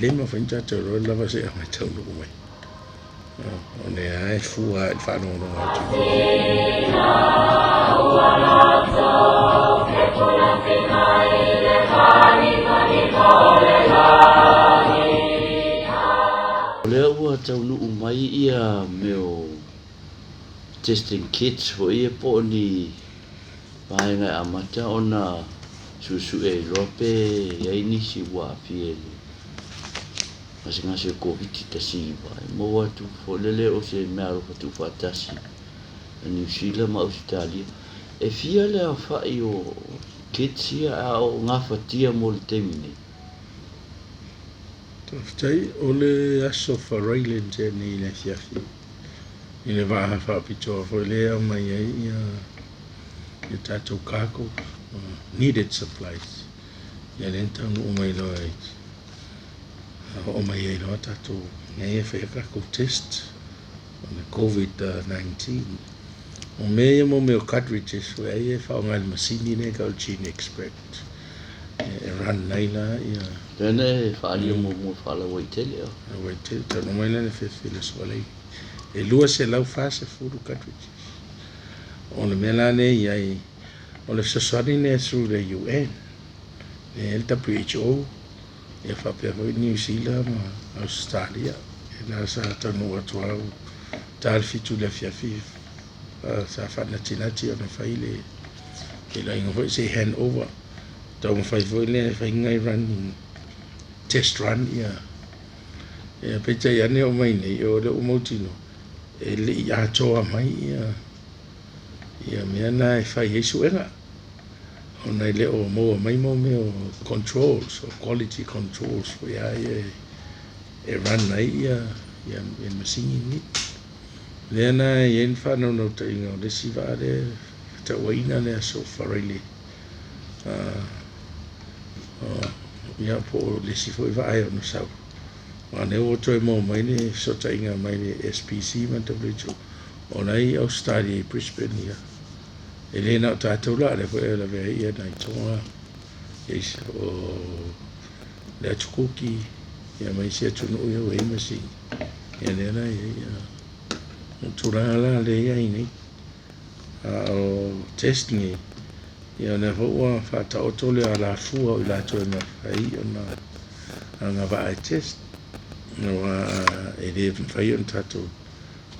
le mafai ona tatou iloa lava seia mai taunuu mai. O lea lava e fua i le faalogologo atu. O lea ua taunuu mai ia mea o testing kits foi ia po o ni vaega e amata ona suesue ai loa pe i ai nisi ua aafia i le gasegase o le Koviti-19. E maua atu foi lele o se meaalofa tuufaatasi a Niu Sila ma Ausetalia. E fia le aofai o kits ia a o gafatia mo le taimi nei? Faafetai. O le aso Faraile na tea nei i le afiafi i le vaa faapitoa foi lea e aumai ai ia ia tatou cargo needed supplies. Ia lea na taunuu mai loa i oo mai ai loa tatou nei e fai a tatou test o le COVID-19. O mea ia mo mea o cartridges foi ai e faaaoga i le masini lea e tau o le Gene Expert e run ai la ia. Lea na e faaalia muamua faalauaitele. Lauaitele, taunuu mai la le afiafi i le Aso Faraile. E 240 cartridges. O le mea la lea e i ai, o le fesoasoani lea through le UN, lea e i ai le WHO, ia faapea foi Niu Sila ma Ausetalia. Lea sa taunuu atu lava ua ta le 7 i le afiafi, sa faanatinati ona fai le feiloaiga foi se i hand over. Taumafai foi lea e fai ni nai running, test run ia. Ia peitai ane oo mai nei, o lea ua mautinoa e le i atoa mai ia ia mea na e fai ai suega ona e le o maua mai mo mea o controls o quality controls foi a ia e run ai ia ia ia masini nei. Lea na e i ai le faanaunautaiga o le isi vaa lea fetauaiga le Aso Faraile ia po o le isi foi vaa e ono sau. Aua o lea ua toe maua mai le fesootaiga mai le SPC ma le WHO, o la e i Ausetalia i Brisbane ia. E le na o tatou la, o lea foi e lavea ai ia nai Tonga, o le Atu Kuki, ia ma isi atunuu ia ua i ai masini. Ia lea la e i ai ia o tulaga la lea e i ai nei. A o test nei, ia o lea foi ua faataoto le alafua o i latou e mafai ona agavaa e test. Aua e le mafai ona tatou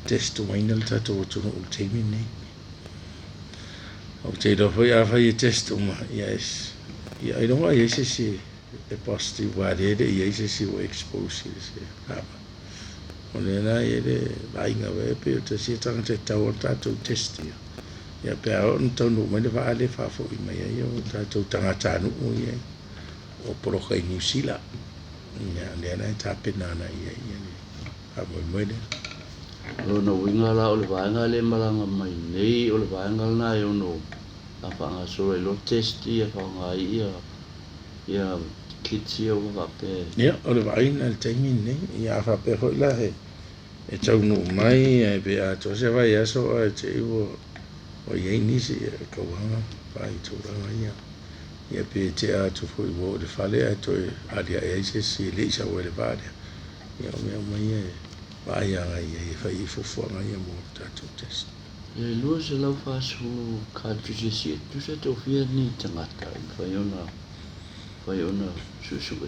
test umaina le tatou atunuu i le taimi lenei. Ou te iloa foi afai e test uma, ia ia ailoga o i ai se isi e positive aua o lea e le i i ai se isi ua expose i se faamai. O lea la e i ai le vaaiga foi lea pei o tasi ia tagata e tatau ona tatou test ia, ia pe a oo ina taunuu mai le vaa lea e faafoi mai ai o tatou tagatanuu ia o poloka i Niu Sila. Ia o lea la e tapena agai i ai le faamoemoe lea. O lona uiga la o le vaega lea e malaga mai nei o le vaega lena e ono a faagasolo ai loa test ia faaaoga ai ia ia kits ia ua faapea. Ia, o le vaaiga i le taimi lenei, ia a faapea foi la he e taunuu mai ae pe atoa se vaiaso ae te i ua ua i ai nisi e tauaga vaai i tulaga ia. Ia pe tea atu foi ua oo i le fale ae toe aliae ai se isi e le i sau ai le vaa lea. Ia o mea uma ia e vaai agai i ai e fai ai fuafuaga ia mo le tatou test. E 240 cartridges ia, tusa toafia ni tagata e mafai ona mafai ona suesue?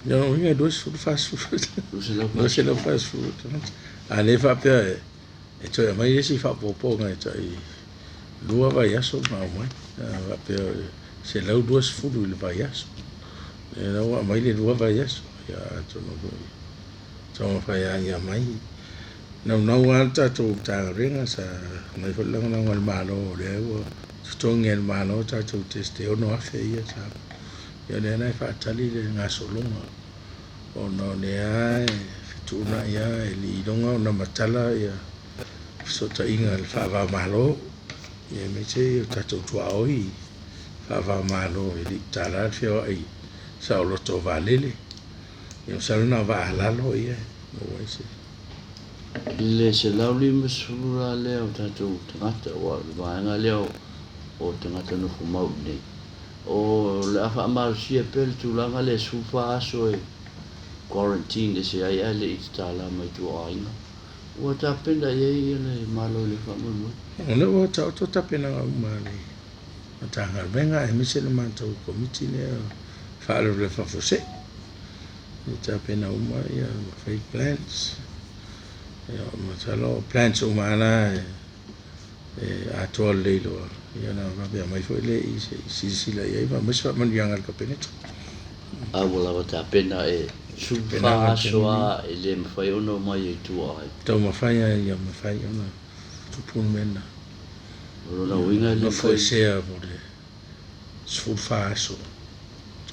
Ia o uiga e 20, 40. 240 tagata. A le faapea e e toe aumai le isi faaopoopoga e tai lua vaiaso ma aumai. A faapea e 120 i le vaiaso. Lea la ua aumai le lua vaiaso. Ia atonu foi taumafai lava ia aumai. Naunau lava le tatou Matagaluega sa aumai foi le lagolago a le Malo o lea ua totogi e le Malo tatou test e 6,000 ia sa. Ia lea la e faatali le gasologa ona o lea e fetuunai lava e le i iloga ona matala ia fesootaiga i le faava o Malo ia aemaise o tatou tuaoi faava o Malo e le i tatala le feoai saoloto o vaalele. Ia masalo na o vaa lalo ia e maua ai se. I le 150 la lea o tatou tagata, aua o le vaega lea o tagata nofo mau i inei. O le a faamalosia pea le tulaga lea e 14 aso e quarantine ese ai ae le i tatala mai tua o aiga. Ua tapena i ai le Malo i le faamoemoe. O lea ua taoto tapenaga uma a le Matagaluega aemaise le matou Komiti lea o Faalavelave Faafuasei. E tapena uma ia ma fai plans. Ia, masalo o plans uma lava la e atoa lelei loa, ia ona vave aumai foi lea i se i silasila i ai ma aumai se faamanuiaga a le Kapeneta. A ua lava tapena e 14 aso lava e le mafai ona omai ai i tua ai. Taumafai lava ia mafai ona tupu le mea lena. O lona uiga e le mafai. Nofoesea mo le 14 aso.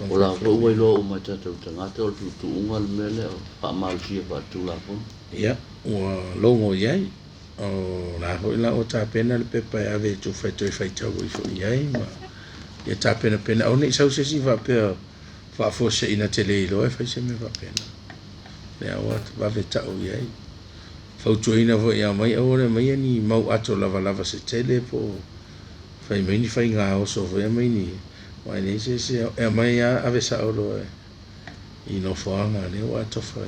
O la foi ua iloa uma e tatou tagata o le tuutuuga le mea lea o faamalosia faaletulafono. Ia, ua logo i ai. O la foi la ua tapena le pepa e ave i tufa e toe faitau ai foi i ai ma ia tapenapena. Aua ne i sau se isi faapea faafuaseina te le iloa e fai se mea faapena. Lea ua vave tau i ai. Fautuaina foi ia aumai aua le aumaia ni mau ato lavalava se tele po o fai mai ni faiga oso foi aumai ni aua e leai se isi e aumai lava ave sao loa i nofoaga lea ua atofa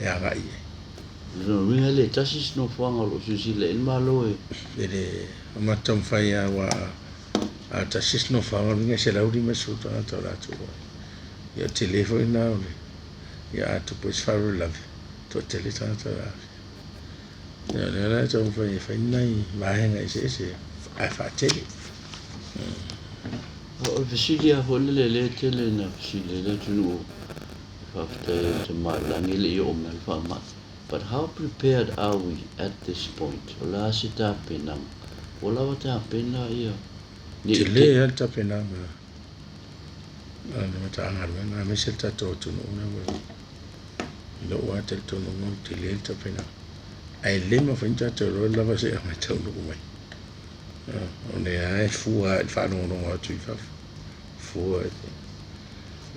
e agai i ai. O lona uiga e le tasi se nofoaga o lo o silasila i ai le Malo e. E le matou taumafai lava aua a tasi se nofoaga o lona uiga e 150 tagata o le a tuu ai. Ia o le tele foi lena o le ia a tupu ai se faalavelave, toatele tagata o le a aafia. Ia o lea la e taumafai e fai ni nai vaega eseese ae faatele. O le fesili lava foi lele lea e tele ina fesili ai le atunuu e faafetai ai i le Tama i le Lagi e le i oo mai le faamai. But how prepared are we at this point? O le a se tapenaga? Ua lava tapena ia ne i Tele lava le tapenaga a le Matagaluega aemaise le tatou atunuu lea ua i ai. I lou lava talitonuga ua tele le tapenaga. Ae le mafai ona tatou iloa lava seia taunuu mai. O lea lava e fua lava i le faalogologo atu i fafo. Fua i le...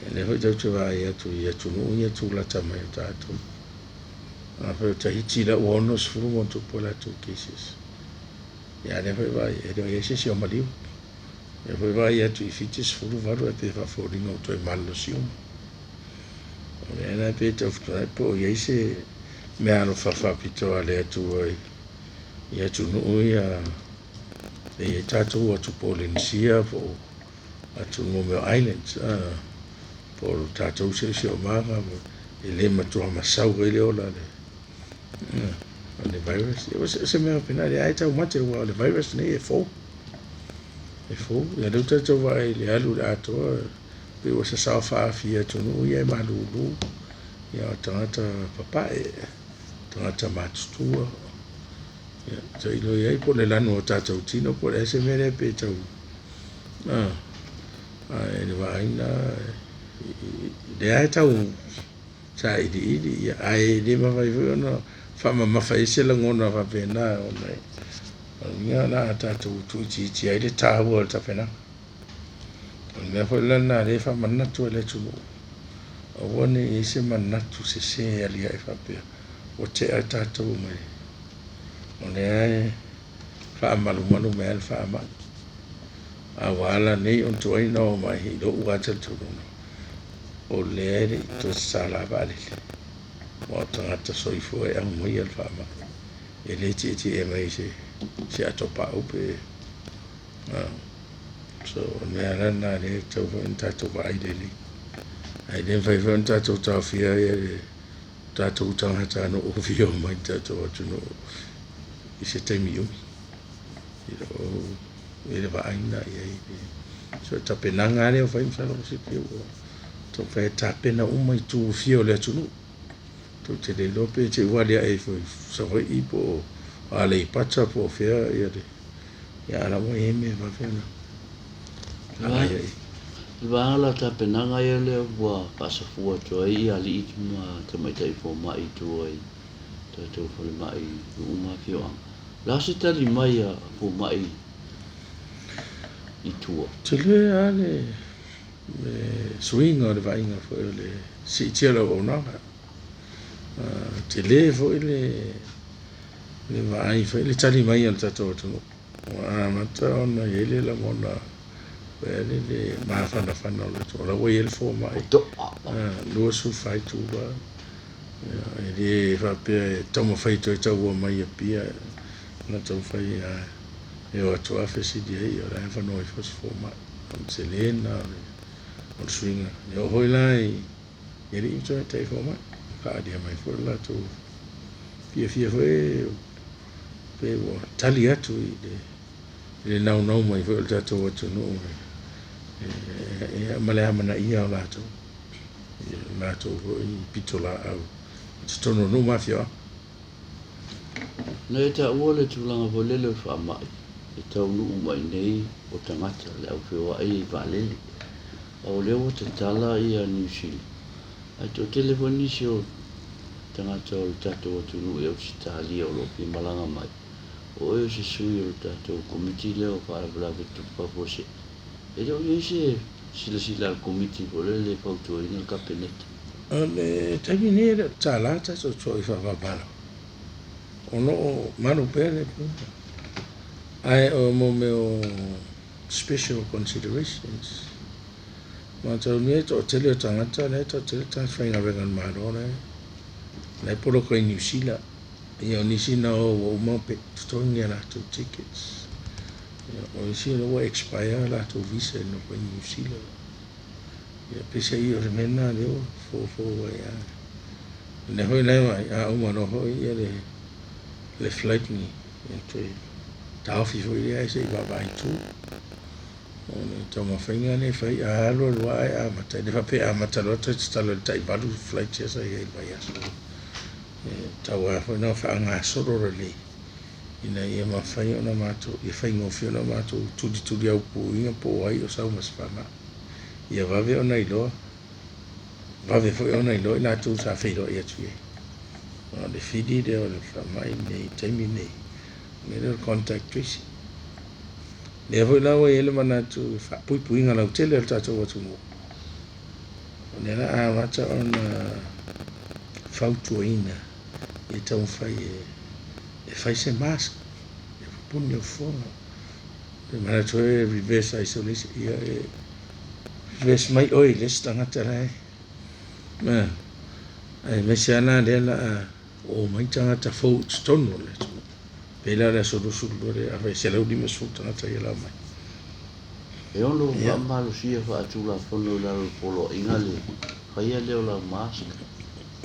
Ia lea foi tatou te vaai atu i atunuu ia e tulata mai o tatou. Afai o Tahiti la ua 60 ma ona tupu a latou cases. Ia a lea foi e vaai, e le o i ai se isi o maliu. Lea foi e vaai atu i Fiti 18 ae pei e faafoliga ua toe malolosi uma. O lea la pei e tau fetuunai po o i ai se meaalofa faapitoa a le Atua i atunuu ia e i ai tatou atu Polenisia po o atunuu mea o islands po o tatou siosiomaga e le matua masau ai le ola o le virus. O se mea faapena, lea e taumate aua o le virus nei e fou. E fou. Ia lea ua tatou vaai i le alu i le atoa pei ua sasao faaafi i atunuu ia e malulu ia o tagata papae, tagata matutua. Ia, tailo i ai po o le lanu o tatou tino po o le a se mea lea pe tau ae le vaai na lea e tau sailiili ia ae le mafai foi ona faamamafa i ai se lagona faapena ona o le uiga o le a tatou tuuitiitia ai le taua o le tapenaga. O le mea foi la lena lea e faamanatu ai le atunuu, aua ne i i ai se manatu sese e aliae faapea ua tea tatou mai o lea e faamalumalu mai lava le faamai. A ua ala nei ona tuai ona oo mai i lou lava talitonuga, o lea e le i toe tatala vaalele, aua o tagata soifua e aumaia le faamai, e le tietie mai i se atopau pe. So, o le mea la lena lea e tatau foi ona tatou vaai lelei. Ae le mafai foi ona tatou taofia le tatou tagatanuu e fia omai i le tatou atunuu i se taimi umi. I le vaai lena i ai. So, o tapenaga lava lea ua fai masalo ua silafia ua taumafai e tapena uma itu e fia o le atunuu. Tou te le iloa pe te i ua aliae ifo i Savaii po o Aleipata po o fea ia le ia a la ua i ai mea e vave ona agai ai. O le vaega la o tapenaga ia lea ua faasafua atu ai ia alii ma tamaitai fomai i tua i tatou falemai i nuu ma afioaga. O le a se tali mai a fomai i tua? Tele lava le suiga o le vaaiga foi o le siitia o le auaunaga. Tele foi le vaai foi le tali mai a le tatou atunuu. Ua amata ona i ai le lagona foi lea le mafanafana o le atunuu. O la ua i ai le fomai 24 itula. E le faapea e taumafai toe taua mai i Apia ona taumafai e o atu lava fesili ai, o la e avanoa ifo se fomai. O le tele lena o le suiga. E oo foi la i alii ma tamaitai fomai, faaalia mai foi lo latou fiafia foi pe ua tali atu i le naunau mai foi o le tatou atunuu ma le amanaia o latou, latou foi pitolaau i totonu o nuu ma afioaga. Na e taua le tulaga foi lele o le faamai e taunuu mai nei o tagata le au feoai i vaalele. A o lea ua tatala ia Niu Sila, ae toatele foi nisi o tagata o le tatou atunuu i Ausetalia o lo o fia malaga mai. O oe o se sui o le tatou Komiti lea o Faalavelave Tutupu Faafuasei. E le o i ai se silasila a le Komiti foi lele e fautuaina le Kapeneta? O le taimi nei e le o tatala tatou tuaoi faavavalo, o lo o malu pea le puiga. Ae o mo mea o special considerations, mataulia e toatele o tagata la e toatele tagata faigaluega a le Malo la e poloka i Niu Sila. Ia o nisi na o ua uma ona totogi a latou tickets. Ia o isi o lea ua expire a latou visa e nofo ai i Niu Sila. Ia peiseai o le mea lena lea ua fofo ai lava. O lea foi la e vaai, a uma loa foi ia le flight lenei, ia toe taofi foi lea ae se i vaavaai i tua. O le taumafaiga lea e fai, a alu alu lava ae amata, e le faapea e amata loa toe tatala i le tai 8 flights ia sa i ai i le vaiaso. E tatau lava foi ona faagasolo lelei ina ia mafai ona matou, ia faigofie ona matou tulituliaupuina po o ai o sau ma se faamai. Ia vave ona iloa, vave foi ona iloa i latou sa feiloai atu i ai. O le fili lea o le faamai lenei i le taimi lenei, o le mea lea o le contact tracing. Lea foi la ua i ai le manatu i le faapuipuiga lautele o le tatou atunuu, o lea o le a amata ona fautuaina ia taumafai e fai se mask e pupuni au fofoga. E manatu foi e reverse isolation, ia e reverse mai oe i le isi tagata la e, aemaise lava la lea o le a oo mai tagata fou i totonu o le atunuu. Pei la o le aso 22 lea, afai e 150 tagata ia la omai. E ono faamalosia faatulafono i lalo o le poloaiga le faia lea o lau mask.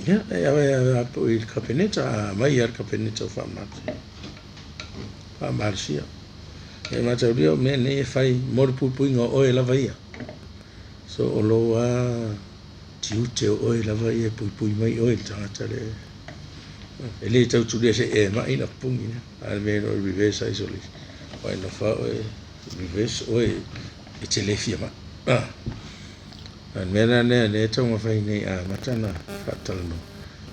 Ia, e ave atu i le Kapeneta, a aumai lava le Kapeneta ua faamalosia. Faamalosia. E mataulia o mea nei e fai mo le puipuiga o oe lava ia. So o lou lava tiute o oe lava ia e puipui mai oe i le tagata lea. E le tau tulia se i e mai na pupuni lea. A o le mea e reverse isolation. Aua e nofo lava oe, reverse oe e te le fia mai. A o le mea la lea lea e taumafai nei a amata ona faatalanoa,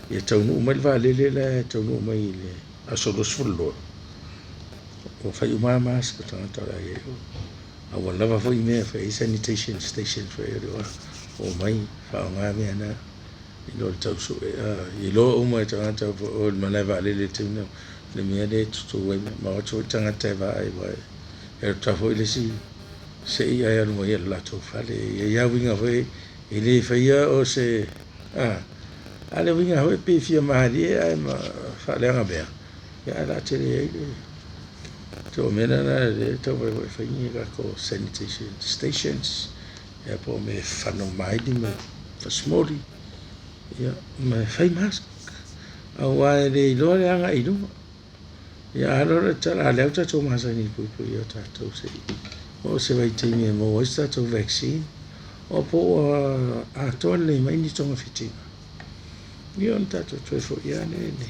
ia taunuu mai le vaalele la e taunuu mai i le aso 22, ua fai uma lava mask o tagata o le a i ai o. A ua lava foi mea e fai ai sanitation station foi o le omai faaaoga mea na i lo le tau sue. A iloa uma e tagata o le malae vaalele i le taimi lena le mea lea e tutu ai ma o atu foi tagata e vaai aua e alu atu foi le isi sei ae alu mai i le latou fale. E i ai lava uiga foi e le faia o se a le uiga foi pe fia malie ae ma faaleaga mea, ia ae o le a tele ai le so o mea lena lea e taumafai foi e fai ni tatou sanitation stations, ia po o mea e fano ai lima fasimoli, ia ma e fai mask aua e le iloa le agai i luma. Ia a alu alu e tatala, a o lea ua tatou masani i le puipuia o tatou se i oo se vaitaimi e maua ai se tatou vaccine, o po ua atoa lelei mai ni togafitiga, ia ona tatou toe foi lava lea i le.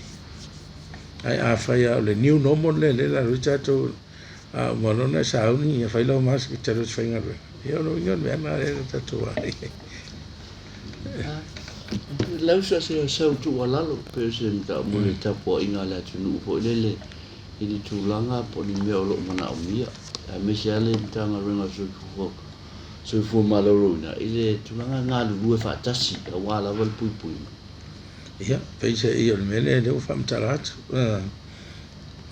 Ae afai lava o le new normal lea lea o le a alu ai tatou, a uma loa ona e sauni, ia fai lau mask e te alu e te faigaluega, ia o lona uiga o le mea lena lea na tatou agai ai. Lausa se sau tuualalo pe o se mataupu i le tapuaiga a le atunuu foi lele i ni tulaga po o ni mea o lo o manaomia, aemaise lava le Matagaluega o le Soifua Maloloina i le tulaga e galulue faatasi aua lava le puipuiga. Ia, peiseai o le mea lea lea ua faamatala atu,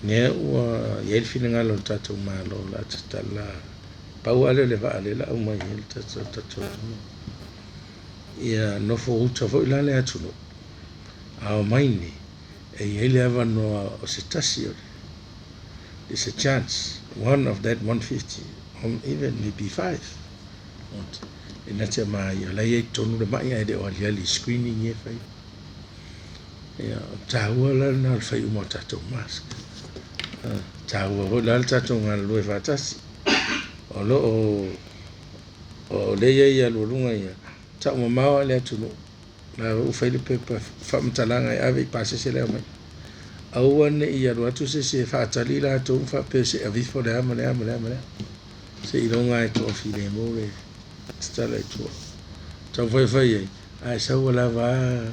lea ua i ai le finagalo o le tatou Malo o le a tatala, pau lava lea o le vaa lea o le a aumai ai le tatou atunuu. Ia nofo uta foi la le atunuu. A omai nei, e i ai le avanoa o se tasi o le, there's a chance, one of that 150, or even maybe five, e na te mai, o la i ai tonu le mai ae le o aliali i screening e fai. Ia, o tāua la lena o le fai uma o tatou mask. Tāua foi la le tatou galulue faatasi. O lo o, o lea i ai ia lualuga ia, taumamao lava le atunuu. La ua fai le pepa faamatalaga e ave i pasese le aumai. Aua ne i alu atu se isi e faatali latou ma faapea se i ave ifo le a ma le a ma le a ma le a. Seiloga e toafilemu le tatala i tua. Taumafai ai, ae sau ua lava a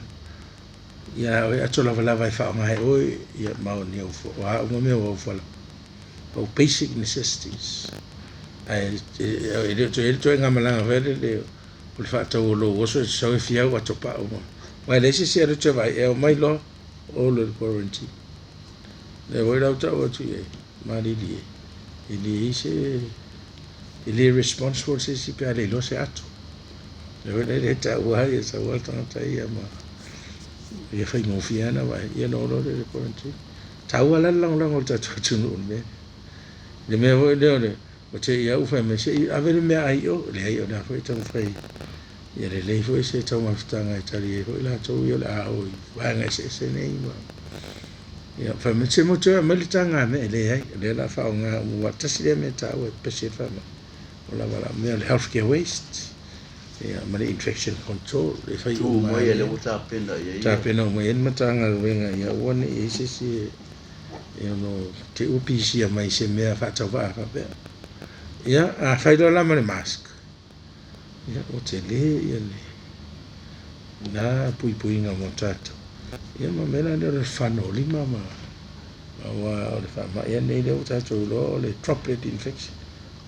ia oe ato lavalava e faaaoga e oe ia ma ni au o a uma mea o au fala. O basic necessities. Ae e le o toe i ai le ituaiga malaga foi lele o le faatau o lou oso e te sau e fia au ato pau ma. Aua e leai se isi e alu atu e vaai, e omai loa o alu i le quarantine. Lea foi la ua tau atu i ai, malilie, e leai se, e le responsible se isi pe a le iloa se ato. Lea foi la e le taua ai e sau lava le tagata ia ma ia faigofie lava ona vaai, ia ona o loa lea i le quarantine. Taua la le lagolago o le tatou atunuu i le mea lea. I le mea foi lea o le Ua te i au fai mai, se i ave le meaai i o. Leai, o lea foi e taumafai ia lelei foi se taumafataga e tali ai foi latou ia o le a o i vaega eseese nei ma ia fai mai, se mo toe aumai le taga mea. E leai, o lea o le a faaaoga uma, aua tasi lea mea taua e pepesi ai le faamai, o lava la mea o le healthcare waste ia ma le infection control e fai Tuu uma mai ai lea ua tapena i ai. Tapena uma i ai le Matagaluega ia aua ne i i ai se isi e E ono te ua pisia mai se mea faatauvaa faapea. Ia, a fai loa la ma le mask, ia ua tele ia le na puipuiga mo tatou. Ia ma mea la lea o le fano o lima ma aua o le faamai lava lenei lea ua tatou iloa o le droplet infection.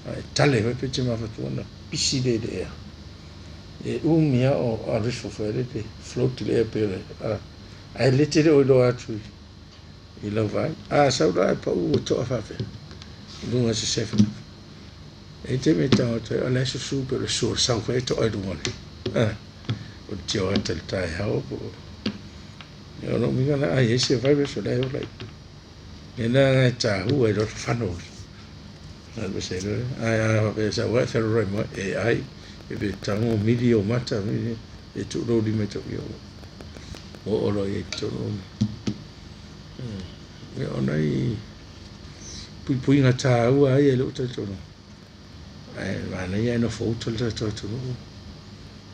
A e tale foi pe te mafatua ona pisi lea i le ea. E umi lava o alu ifo foi lele float i le ea pei o le ae le te le o iloa atu i i lau vaai. A sau la e pau ua toa faapea i luga o se seven up. E te me tago atu ai, o la e susu pe o le susu o le sau foi e toa i luga o le, ah, o le tio ata i le taeao po o, ia o lou uiga la, a i ai se virus o la e ola i. Lea la e tāua i loto whano. Na le se loa. Ai a faapea e sau ai ferorai mai e ai e pe tango mili o mata mili e tuu lou lima i tau ia ua oo loa i ai i totonu o mea. Ia o nai puipuiga taua ai e lou talitonuga. Ae manaia ae nofo uta le tatou atunuu.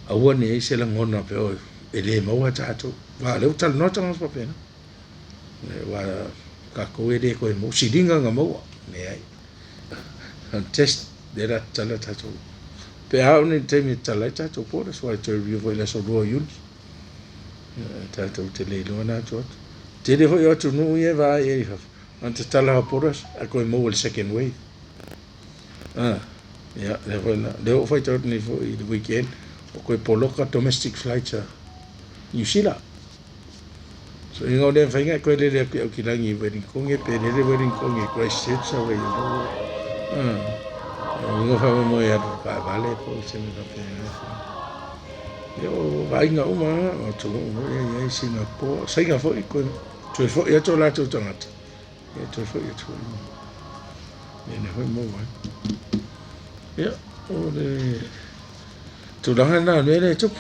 Aua ne i ai se lagona pe oi e le maua tatou. Aua o lea ua talanoa tagata faapena. Aua tatou e le toe maua siliga na maua. Leai. O le test lea o le a tatala tatou. Pe a oo nei i le taimi e tatala ai tatou borders aua e toe review foi i le aso 2 o Iuni. Tatou te le iloa na atu atu. Tele foi o atunuu ia e vaai ai i fafo, na ona tatala lava o borders ae toe maua i le second wave. Ah, ia, lea foi na, lea ua ou faitau atu nei foi i le weekend, ua toe poloka domestic flights a Niu Sila. So inga o lea mafai ona e toe lele atu i Aukilani i Wellington pe lele Wellington i Christchurch Savaii o lou ah inga faamoemoe e alu i le taavale po o se mea faapena. Ia o vaaiga uma lava o atunuu foi ia e i ai Singapore, Saina foi toe toe foi atu o latou tagata, ia toe foi atu foi ma mea lea foi maua ai. Ia o le tulaga lena o le mea lea e tupu.